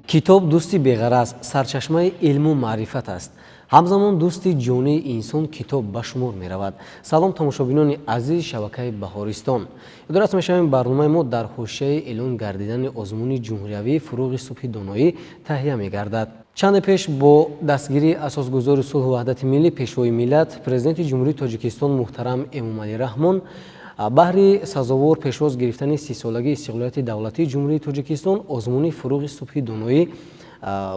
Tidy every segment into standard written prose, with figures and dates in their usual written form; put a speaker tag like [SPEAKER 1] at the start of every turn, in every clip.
[SPEAKER 1] Китоб дӯсти беғараз, сарчашмаи илму маърифат аст. Ҳамзамон дӯсти ҷонии инсон китоб ба шумор меравад. Салом, тамошобинони азизи шабакаи Баҳористон. Ёдрас мешавем, барномаи мо дар ҳошияи эълон гардидани озмуни ҷумҳуриявии «Фурӯғи субҳи доноӣ» таҳия мегардад. Чанде пеш бо дастгирии асосгузори сулҳу ваҳдати миллӣ, Пешвои миллат, Президенти Ҷумҳурии Тоҷикистон муҳтарам Эмомалӣ Раҳмон баҳри сазовор пешвоз гирифтани 30-солагии истиқлолияти давлатии Ҷумҳурии Тоҷикистон озмуни «Фурӯғи субҳи доноӣ»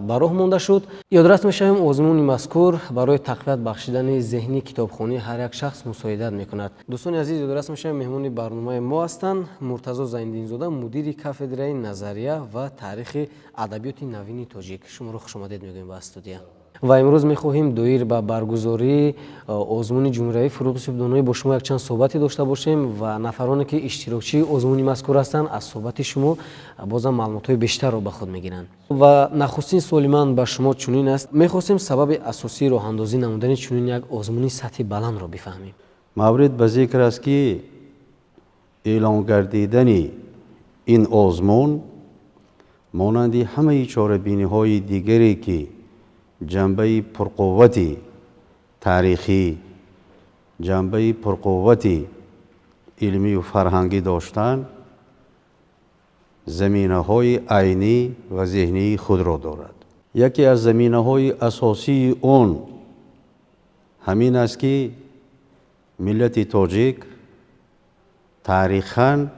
[SPEAKER 1] ба роҳ монда шуд. Ёдрас мешавем, озмуни мазкур барои тақвият бахшидани зеҳни китобхонии ҳар як шахс мусоидат мекунад. Дӯстони азиз, ёдрас мешавем, меҳмони барномаи мо ҳастанд Муртазо Зайниддинзода, мудири кафедраи назария ва таърихи адабиёти навини тоҷик. Шуморо хушомадед мегӯем ба студия ва имрӯз мехоҳем доир ба баргузории озмуни ҷумҳуриявии «Фурӯғи субҳи доноӣ» бо шумо якчанд суҳбате дошта бошем ва нафароне, ки иштирокчии озмуни мазкур ҳастанд, аз суҳбати шумо бозам маълумотҳои бештарро ба худ мегиранд. Ва нахустин суоли ман ба шумо чунин аст: мехостем сабаби асосии роҳандозӣ намудани чунин як озмуни сатҳи баландро бифаҳмем.
[SPEAKER 2] Маврид ба зикр аст, ки эълон гардидани ин озмун монанди ҳамаи чорабиниҳои дигаре, ки ҷанбаи пурқуввати таърихӣ, ҷанбаи пурқуввати илмию фарҳангӣ доштанд, заминаҳои айнӣ ва зеҳнии худро дорад. Яке аз заминаҳои асосии он ҳамин аст, ки миллати тоҷик таърихан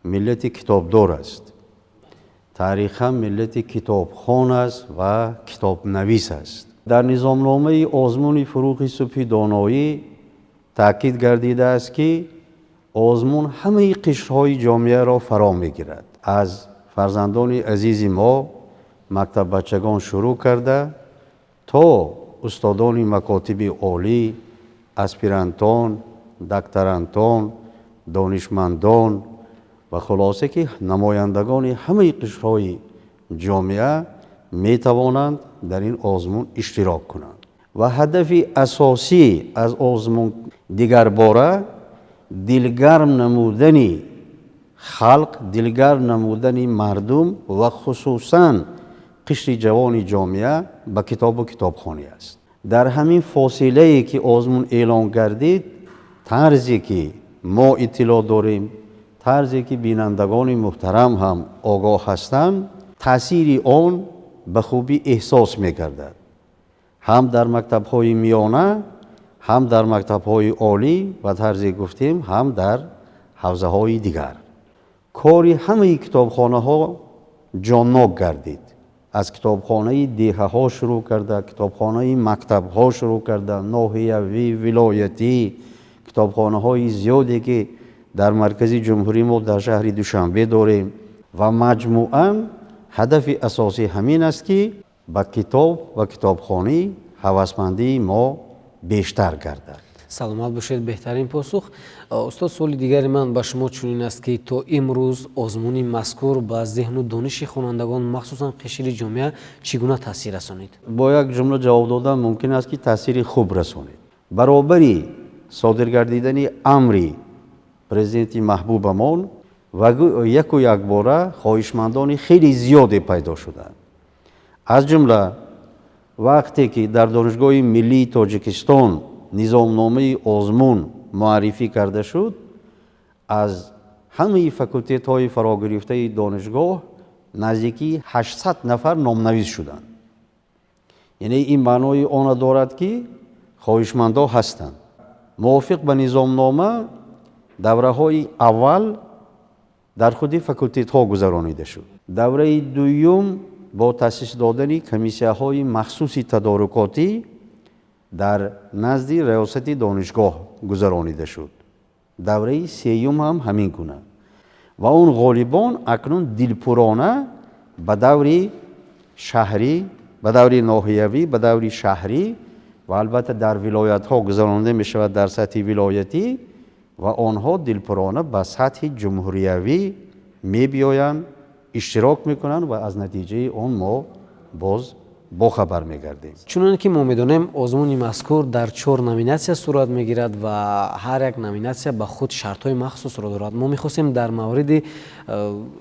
[SPEAKER 2] миллати китобдор аст, таърихан миллати китобхон аст ва китобнавис аст. Дар низомномаи озмуни «Фурӯғи субҳи доноӣ» таъкид гардидааст, ки озмун ҳамаи қишрҳои ҷомеаро фаро мегирад, аз фарзандони азизи мо, мактаббачагон шурӯъ карда то устодони макотиби олӣ, аспирантон, докторантон, донишмандон ва хулоса, ки намояндагони ҳамаи қишрҳои ҷомеа метавонанд дар ин озмун иштирок кунанд. Ва ҳадафи асосӣ аз озмун дигарбора дилгарм намудани халқ, дилгарм намудани мардум ва хусусан қишри ҷавони ҷомеа ба китобу китобхонӣ аст. Дар ҳамин фосилае, ки озмун эълон гардид, тарзе ки мо иттилоъ дорем, тарзе ки бинандагони муҳтарам ҳам огоҳ ҳастанд, таъсири он ба хубӣ эҳсос мегардад ҳам дар мактабҳои миёна, ҳам дар мактабҳои олӣ ва тарзе гуфтем, ҳам дар ҳавзаҳои дигар. Кори ҳамаи китобхонаҳо ҷоннок гардид, аз китобхонаи деҳаҳо шурӯъ карда, китобхонаи мактабҳо шурӯъ карда, ноҳиявӣ, вилоятӣ, китобхонаҳои зиёде, ки дар маркази ҷумҳурии мо, дар шаҳри Душанбе дорем. Ва маҷмӯан ҳадафи асосӣ ҳамин аст, ки ба китоб ва китобхонӣ ҳавасмандии мо бештар гардад.
[SPEAKER 1] Саломат бошед, беҳтарин посух, устод. Суоли дигари ман ба шумо чунин аст, ки то имрӯз озмуни мазкур ба зеҳну дониши хонандагон, махсусан қишри ҷомеа, чӣ гуна таъсир расонид?
[SPEAKER 2] Бо як ҷумла ҷавоб додан мумкин аст, ки таъсири хуб расонид. Баробари содир гардидани амри президенти маҳбубамон ва яку якбора хоҳишмандони хеле зиёде пайдо шуданд. Аз ҷумла вақте ки дар Донишгоҳи миллии Тоҷикистон низомномаи озмун муаррифӣ карда шуд, аз ҳамаи факултетҳои фарогирифтаи донишгоҳ наздикии 800 нафар номнавис шуданд. Яъне ин маънои онро дорад, ки хоҳишмандо ҳастанд. Мувофиқ ба низомнома, давраҳои аввал дар худи факултетҳо гузаронида шуд, давраи дуюм бо таъсис додани комиссияҳои махсуси тадорукотӣ дар назди раёсати донишгоҳ гузаронида шуд, давраи сеюм ҳам ҳамин гуна. Ва он ғолибон акнун дилпурона ба даври шаҳрӣ, ба даври ноҳиявӣ, ба даври шаҳрӣ ва албатта дар вилоятҳо гузаронида мешавад дар сатҳи вилоятӣ ва онҳо дилпурона ба сатҳи ҷумҳуриявӣ мебиёянд, иштирок мекунанд ва аз натиҷаи он мо боз бохабар мегардем.
[SPEAKER 1] Чуноне ки мо медонем, озмуни мазкур дар 4 номинатсия сурат мегирад ва ҳар як номинатсия ба худ шартҳои махсусро дорад. Мо мехостем дар мавриди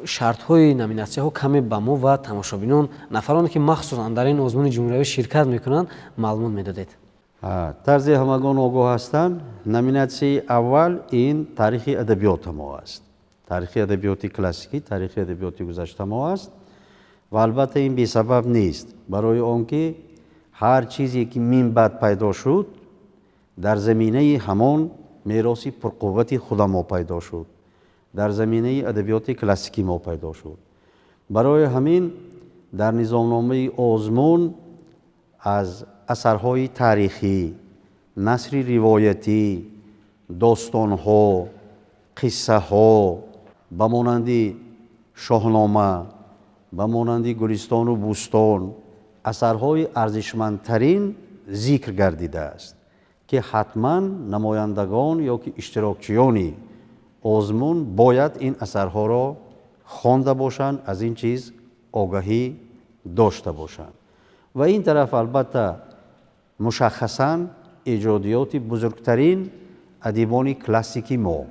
[SPEAKER 1] шартҳои номинатсияҳо каме ба мо ва тамошобинон, нафароне ки махсусан дар ин озмуни ҷумҳуриявӣ ширкат мекунанд, маълумот медодед.
[SPEAKER 2] Тарзи ҳамагон огоҳ ҳастанд, номинатсияи аввал ин таърихи адабиёти мо аст. Таърихи адабиёти классикӣ, таърихи адабиёти гузашта мо аст. Ва албатта ин бесабаб нест, барои он ки ҳар чизе ки минбаъд пайдо шуд, дар заминаи ҳамон мероси пурқуввати худа мо пайдо шуд, дар заминаи адабиёти классикӣ мо пайдо шуд. Барои ҳамин дар низомномаи озмун аз асарҳои таърихӣ, насри ривоятӣ, достонҳо, қиссаҳо ба монанди Шоҳнома, ба монанди Гулистону Бӯстон асарҳои арзишмандтарин зикр гардидааст, ки ҳатман намояндагон ё ки иштирокчиёни озмун бояд ин асарҳоро хонда бошанд, аз ин чиз огаҳӣ дошта бошанд. Ва ин тараф албатта мушаххасан эҷодиёти бузургтарин адибони классики мо,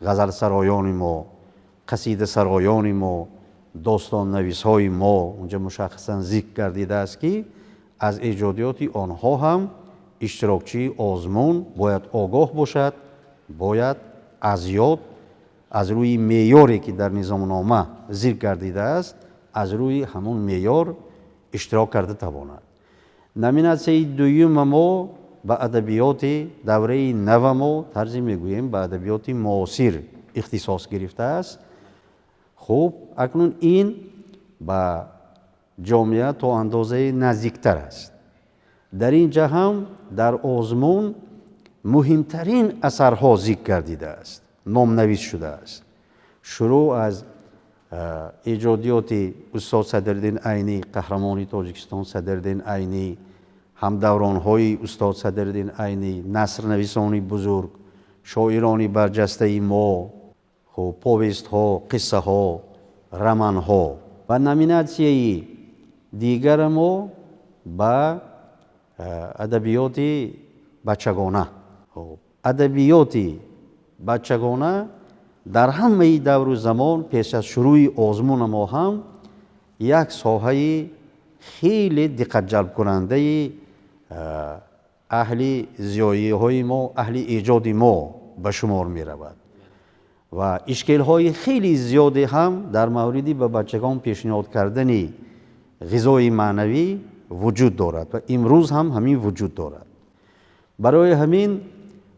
[SPEAKER 2] ғазалсароёни мо, қасидасароёни мо, достоннависҳои мо унҷа мушаххасан зикр гардидааст, ки аз эҷодиёти онҳо ҳам иштирокчии озмун бояд огоҳ бошад, бояд аз ёд, аз рӯи меъёре ки дар низомнома зикр гардидааст, аз рӯи ҳамон меъёр иштирок карда тавонад. Номинатсияи дуюма мо ба адабиёти давраи нава мо тарзи мегӯем ба адабиёти муосир ихтисос гирифтааст. Хуб, акнун ин ба ҷомеа то андозаи наздиктар аст. Дар ин ҷа ҳам дар озмун муҳимтарин асарҳо зикр гардидааст, номнавис шудааст. Шурӯъ аз эҷодиёти устод Садриддин Айнӣ, қаҳрамони Тоҷикистон Садриддин Айнӣ, ҳамдавронҳои устод Садриддин Айнӣ, насрнависони бузург, шоирони барҷастаи мо, хуб, повестҳо, қиссаҳо, романҳо. Ва номинатсияи дигара мо ба адабиёти бачагона. Хуб, адабиёти бачагона дар ҳамаи давру замон пеш аз шурӯи озмуна мо ҳам як соҳаи хеле диққатҷалбкунандаи аҳли зиёиҳои мо, аҳли эҷоди мо ба шумор меравад. Ва ишкелҳои хеле зиёде ҳам дар мавриди ба бачагон пешниҳод кардани ғизои маънавӣ вуҷуд дорад ва имрӯз ҳам ҳамин вуҷуд дорад. Барои ҳамин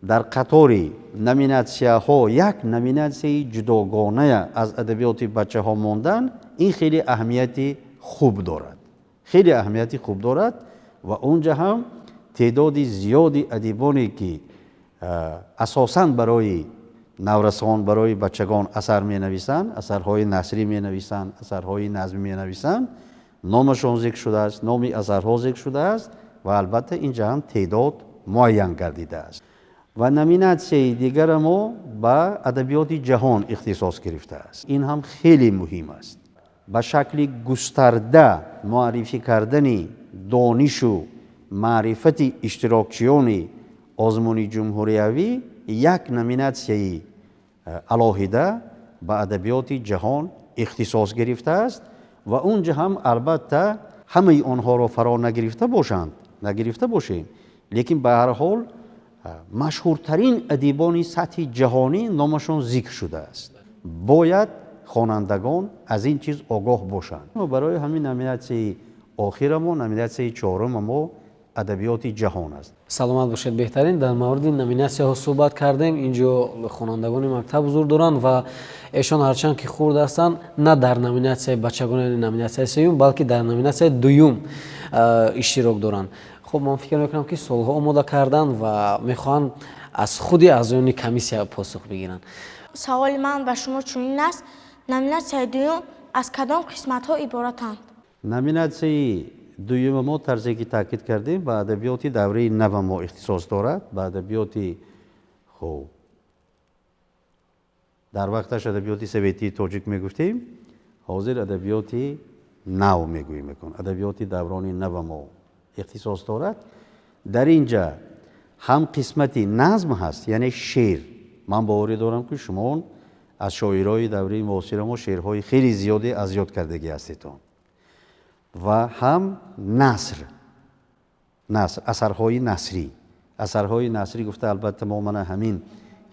[SPEAKER 2] дар қатори номинатсияҳо як номинатсияи ҷудогоная аз адабиёти бачаҳо мондан ин хеле аҳамияти хуб дорад. Хеле аҳамияти хуб дорад ва онҷа ҳам теъдоди зиёди адибоне ки асосан барои наврасон, барои бачагон асар менависанд, асарҳои насрӣ менависанд, асарҳои назмӣ менависанд, номашон зикр шудааст, номи асарҳо зикр шудааст ва албатта инҷа ҳам теъдод муайян гардидааст. Ва номинатсияи дигара мо ба адабиёти ҷаҳон ихтисос гирифтааст. Ин ҳам хеле муҳим аст. Ба шакли густарда муаррифӣ кардани донишу маърифати иштирокчиёни озмуни ҷумҳуриявӣ як номинатсияи алоҳида ба адабиёти ҷаҳон ихтисос гирифтааст ва онҷа ҳам албатта ҳамаи онҳоро фаро нагирифта бошем, лекин ба ҳар ҳол машҳуртарин адибони сатҳи ҷаҳонӣ номашон зикр шудааст. Бояд хонандагон аз ин чиз огоҳ бошанд. Ва барои ҳамин номинатсияи охира мо, номинатсияи чорума мо адабиёти ҷаҳон аст.
[SPEAKER 1] Саломат бошед. Беҳтарин дар мавриди номинатсияҳо суҳбат кардем. Инҷо хонандагони мактаб ҳузур доранд ва эшон ҳарчанд ки хурд ҳастанд, на дар номинатсияи бачагона, яъне номинатсияи сеюм, балки дар номинатсияи дуюм иштирок доранд. Хуб, ман фикр мекунам ки суолҳо омода карданд ва мехоҳанд аз худи аъзоёни комиссия посух бигиранд.
[SPEAKER 3] Саволи ман ба шумо чунин аст: номинатсияи дуюм аз кадом қисматҳо иборатанд?
[SPEAKER 2] Номинатсияи дуюма мо тарзе ки таъкид кардем ба адабиёти давраи нава мо ихтисос дорад, ба адабиёти, хуб, дар вақташ адабиёти советии тоҷик мегуфтем, ҳозир адабиёти Нав мегӯем, адабиёти даврони нава мо ихтисос дорад. Дар ин ҷа ҳам қисмати назм ҳаст, яъне шеър. Ман боварӣ дорам, ки шумо аз шоирои давраи муосира мо шеърҳои хеле зиёде аз ёд кардагӣ ҳастедон, ва ҳам наср, наср, асарҳои насрӣ. Асарҳои насрӣ гуфта, албатта, мо мана ҳамин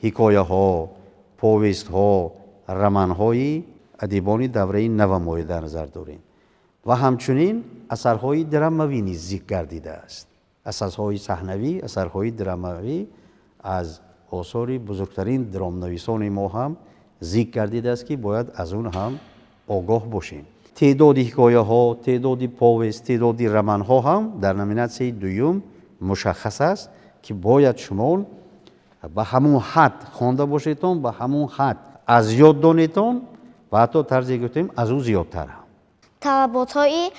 [SPEAKER 2] ҳикояҳо, повестҳо, романҳои адибони давраи нава мо дар назар дорем, ва ҳамчунин асарҳои драмавӣ низ зикр гардидааст. Асарҳои саҳнавӣ, асарҳои драмавӣ аз осори бузургтарин драмнависони мо ҳам зикр гардидааст, ки бояд аз он ҳам огоҳ бошем. Теъдоди ҳикояҳо, теъдоди повест, теъдоди романҳо ҳам дар номинатсияи дуюм мушаххас аст, ки бояд шумо ба ҳамун ҳад хонда бошедтон, ба ҳамун ҳад аз ёд донедтон ва ҳатто тарзе гуфтем, аз ӯ зиёдтар ҳам.
[SPEAKER 4] Талаботҳои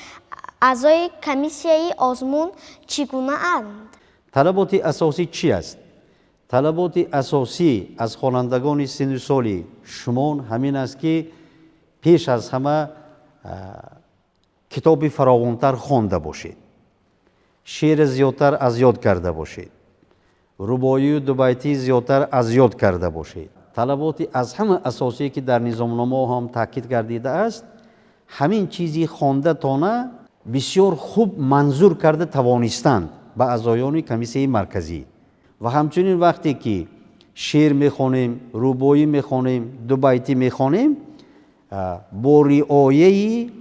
[SPEAKER 4] аъзои комиссияи озмун чӣ гунаанд?
[SPEAKER 2] Талаботи асосӣ чӣ аст? Талаботи асосӣ аз хонандагони синну соли шумон ҳамин аст, ки пеш аз ҳама китоби фаровонтар хонда бошед, шеър зиёдтар аз ёд карда бошед, рубоию дубайтӣ зиёдтар аз ёд карда бошед. Талаботи аз ҳама асосие, ки дар низомнома ҳам таъкид гардидааст, ҳамин чизи хондатона бисёр хуб манзур карда тавонистанд ба аъзоёни комиссияи марказӣ. Ва ҳамчунин вақте ки шеър мехонем, рубоӣ мехонем, дубайтӣ мехонем, бо риояи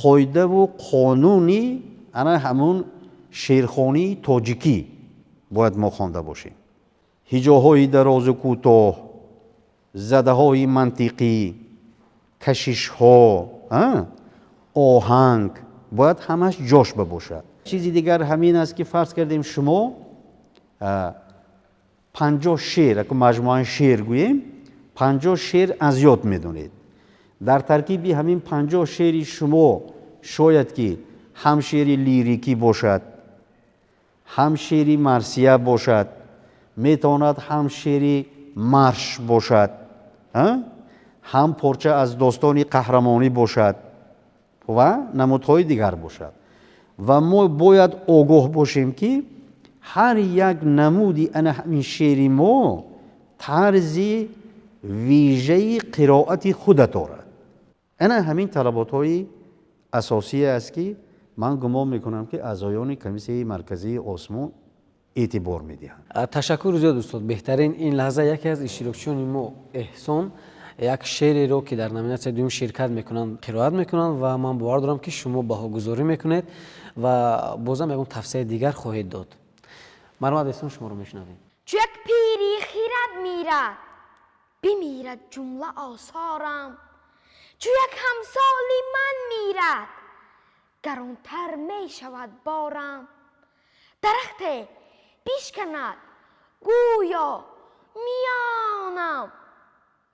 [SPEAKER 2] қоидаву қонуни ана ҳамун шеърхонии тоҷикӣ бояд мо хонда бошем. Ҳиҷоҳои дарозу кӯтоҳ, задаҳои мантиқӣ, кашишҳо, оҳанг бояд ҳамаш ҷош бошад. Чизи дигар ҳамин аст, ки фарз кардем, шумо 50 шеър, аку маҷмӯан шеър гӯем, 50 шеър аз ёд медонед. Дар таркиби ҳамин 50 шеъри шумо шояд ки ҳам шеъри лирикӣ бошад, ҳам шеъри марсия бошад, метавонад ҳам шеъри марш бошад, ҳам порча аз достони қаҳрамонӣ бошад ва намудҳои дигар бошад. Ва мо бояд огоҳ бошем, ки ҳар як намуди ана ҳамин шеъри мо тарзи вижаи қироати худа дорад. Ана ҳамин талаботҳои асосие аст, ки ман гумон мекунам, ки аъзоёни комиссияи марказии озмун эътибор медиҳанд.
[SPEAKER 1] Ташаккур зиёд, устод, беҳтарин. Ин лаҳза яке аз иштирокчиёни мо, Эҳсон, як шеъреро, ки дар номинатсияи дуюм ширкат мекунанд, қироат мекунанд, ва ман бовар дорам, ки шумо баҳогузорӣ мекунед ва бозам ягон тавсияи дигар хоҳед дод. Марҳамат, Эҳсон, шуморо мешунавем.
[SPEAKER 3] Чу як пири хирад мирад, бимирад ҷумла осорам. Чу як ҳамсоли ман мирад, гаронтар мешавад борам. Дарахте бишканад, гӯё миёнам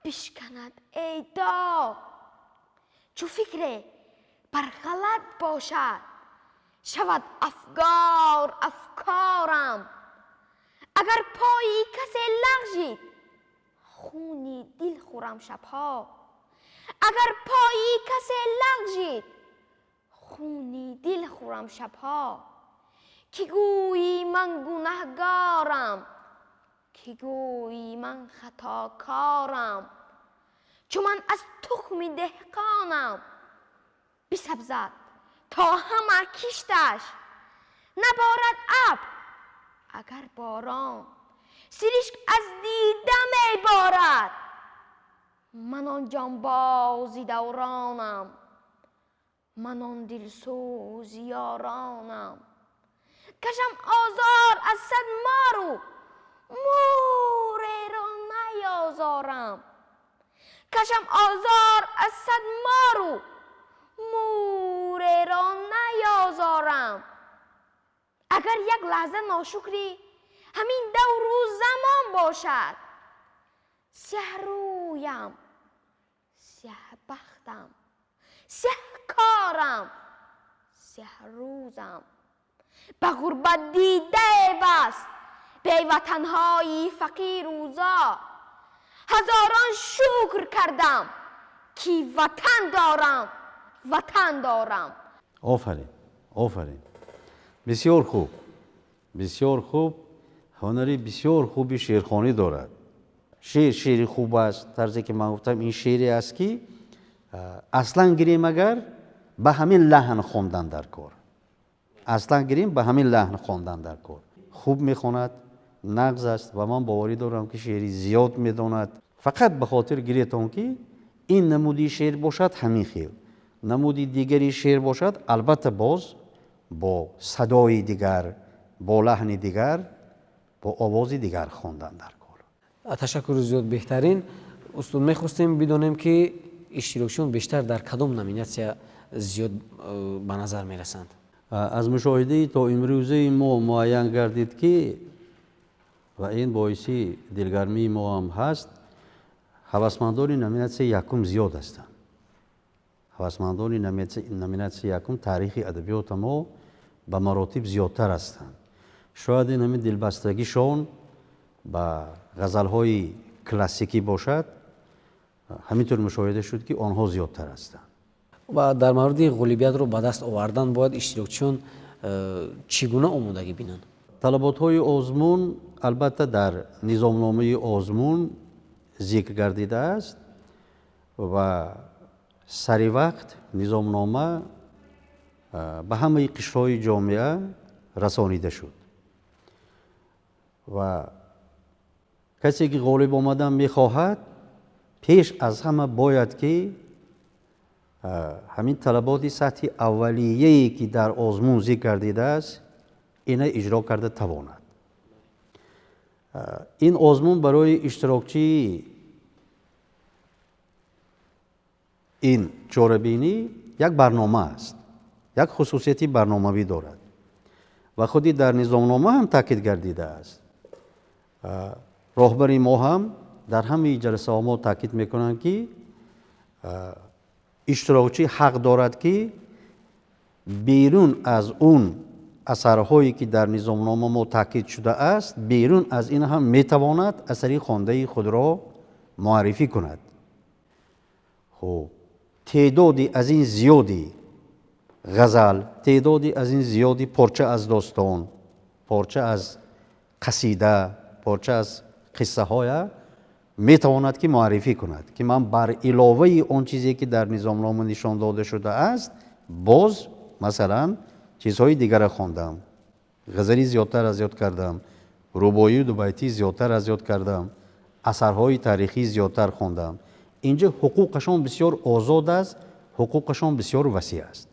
[SPEAKER 3] бишканад, эй дод. Чу фикре бар ғалат бошад, шавад афгор афкорам. Агар пои касе лағжид, хуни дил хӯрам шабҳо. Агар пои касе лағжид, хуни дил хӯрам шабҳо. Ки гӯйӣ ман гунаҳгорам, ки гӯйӣ ман хатокорам? Чу ман аз тухми деҳқонам, бисабзад то ҳама кишташ. Наборад абр, агар борон, сиришк аз дида меборад. Ман он ҷонбози давронам, ман он дилсӯзи ёронам. Кашам озор аз сад мору мӯреро наёзорам. Кашам озор аз сад мору мӯреро наёзорам. Агар як лаҳза ношукрӣ ҳамин давру замон бошад, сиҳрӯям, сиҳбахтам, сиҳкорам, сиҳрӯзам. Ба ғурбат дидае бас беватанҳои фақиру зор. Ҳазорон шукр кардам, ки ватан дорам.
[SPEAKER 5] Ватан дорам.
[SPEAKER 2] Офарин, офарин, бисёр хуб, бисёр хуб. Ҳунари бисёр хуби шеърхонӣ дорад. Шеър шеъри хуб аст. Тарзе ки ман гуфтам, ин шеъре аст, ки аслан гирем, агар ба ҳамин лаҳн хондан дар кор, аслан гирем, ба ҳамин лаҳн хондан дар кор. Хуб мехонад, нағз аст ва ман боварӣ дорам, ки шеъри зиёд медонад. Фақат ба хотир гиретон, ки ин намуди шеър бошад ҳамин хел, намуди дигари шеър бошад, албатта, боз бо садои дигар, бо лаҳни дигар, бо овози дигар хондан дар кор.
[SPEAKER 1] Ташаккури зиёд, беҳтарин. Устод, мехостем бидонем, ки иштирокчиён бештар дар кадом номинатсия зиёд ба назар мерасанд?
[SPEAKER 2] Аз мушоҳидаи то имрӯзаи мо муайян гардид, ки ва ин боиси дилгармии мо ҳам ҳаст, ҳавасмандони номинатсияи якум зиёд ҳастанд. Ҳавасмандони номинатсияи якум, таърихи адабиёта мо, ба маротиб зиёдтар ҳастанд. Шояд ин ҳамин дилбастагишон ба ғазалҳои классикӣ бошад. Ҳамин тур мушоҳида шуд, ки онҳо зиёдтар ҳастанд.
[SPEAKER 1] Ва дар мавриди ғолибиятро ба даст овардан бояд иштирокчиён чӣ гуна омодагӣ бинанд?
[SPEAKER 2] Талаботҳои озмун албатта дар низомномаи озмун зикр гардидааст ва сари вақт низомнома ба ҳамаи қишрҳои ҷомеа расонида шуд ва касе ки ғолиб омадан мехоҳад, пеш аз ҳама бояд ки ҳамин талаботи сатҳи аввалияе, ки дар озмун зикр гардидааст, ина иҷро карда тавонад. Ин озмун барои иштирокчии ин чорабинӣ як барнома аст, як хусусияти барномавӣ дорад ва худи дар низомнома ҳам таъкид гардидааст. Роҳбари мо ҳам дар ҳамаи ҷаласаҳо мо таъкид мекунанд, ки иштирокчӣ ҳақ дорад, ки берун аз он асарҳое, ки дар низомнома мо таъкид шудааст, берун аз ин ҳам метавонад асари хондаи худро муаррифӣ кунад. Хуб, теъдоди аз ин зиёди ғазал, теъдоди аз ин зиёди порча аз достон, порча аз қасида, порча аз қиссаҳоя метавонад ки муаррифӣ кунад, ки ман бар иловаи он чизе, ки дар низомнома нишон дода шудааст, боз масалан чизҳои дигарро хондам, ғазали зиёдтар аз ёд кардам, рубоию дубайтӣ зиёдтар аз ёд кардам, асарҳои таърихӣ зиёдтар хондам. Инҷо ҳуқуқашон бисёр озод аст, ҳуқуқашон бисёр васеъ аст.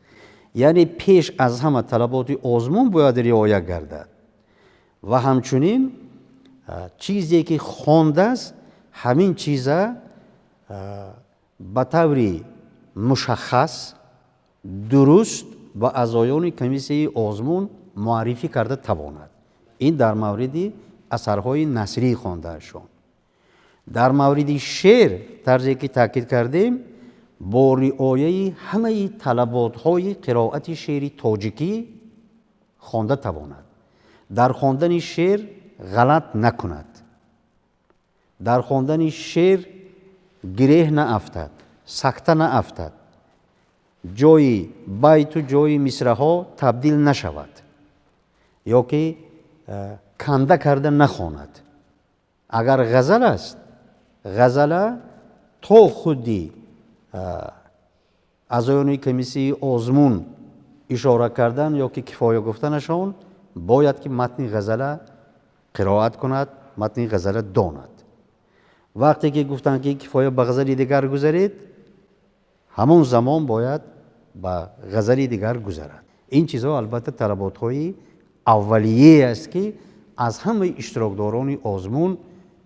[SPEAKER 2] Яъне пеш аз ҳама талаботи озмун бояд риоя гардад ва ҳамчунин чизе ки хондааст, ҳамин чиза ба таври мушаххас, дуруст ба аъзоёни комиссияи озмун муаррифӣ карда тавонад. Ин дар мавриди асарҳои насрии хондаашон. Дар мавриди шеър, тарзе ки таъкид кардем, бо риояи ҳамаи талаботҳои қироати шеъри тоҷикӣ хонда тавонад, дар хондани шеър ғалат накунад, дар хондани шеър гиреҳ наафтад, сакта наафтад, ҷои байту ҷои мисраҳо табдил нашавад ё ки канда карда нахонад. Агар ғазал аст, ғазала то худи аъзоёни комиссияи озмун ишора кардан ё ки кифоя гуфтанашон, бояд ки матни ғазала қироат кунад, матни ғазала донад. Вақте ки гуфтанд, ки кифоя, ба ғазали дигар гузаред, ҳамон замон бояд ба ғазали дигар гузарад. Ин чизҳо албатта талаботҳои аввалие аст, ки аз ҳамаи иштирокдорони озмун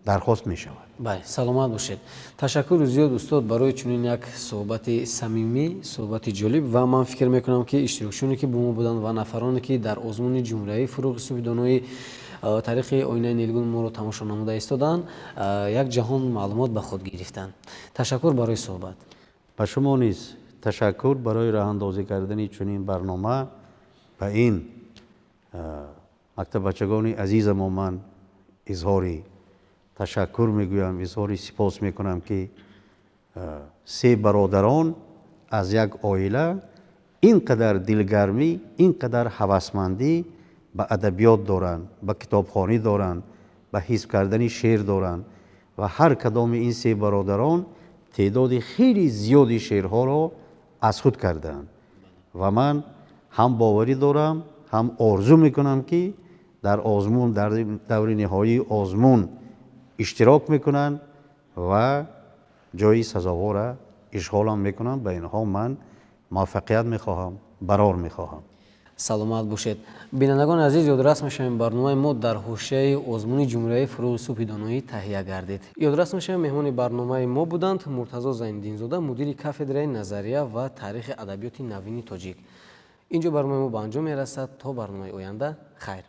[SPEAKER 2] дархост мешавад.
[SPEAKER 1] Бале, саломат бошед. Ташаккури зиёд, устод, барои чунин як суҳбати самимӣ, суҳбати ҷолиб. Ва ман фикр мекунам, ки иштирокчиёне, ки бо мо буданд, ва нафароне, ки дар озмуни ҷумҳуриявии «Фурӯғи субҳи доноӣ» тариқи оинаи нилгун моро тамошо намуда истоданд, як ҷаҳон маълумот ба худ гирифтанд. Ташаккур барои суҳбат.
[SPEAKER 2] Ба шумо низ ташаккур барои роҳандозӣ кардани чунин барнома. Ба ин мактаббачагони азизамо ман изҳори ташаккур мегӯям, изҳори сипос мекунам, ки се бародарон Аз як оила ин қадар дилгармӣ, ин қадар ҳавасмандӣ ба адабиёт доранд, ба китобхонӣ доранд, ба ҳифз кардани шеър доранд ва ҳар кадоми ин се бародарон теъдоди хеле зиёди шеърҳоро аз худ кардаанд. Ва ман ҳам боварӣ дорам, ҳам орзу мекунам, ки дар озмун, дар даври ниҳоии озмун иштирок мекунанд ва ҷои сазоворро ишғолам мекунанд. Ба инҳо ман муваффақият мехоҳам, барор мехоҳам.
[SPEAKER 1] Саломат бошед. Бинандагони азиз, ёдрас мешавем, барномаи мо дар ҳошияи озмуни ҷумҳуриявии «Фурӯғи субҳи доноӣ» таҳия гардид. Ёдрас мешавем, меҳмони барномаи мо буданд Муртазо Зайниддинзода, мудири кафедраи назария ва таърихи адабиёти навини тоҷик. Инҷо барномаи мо ба анҷом мерасад. То барномаи оянда хайр.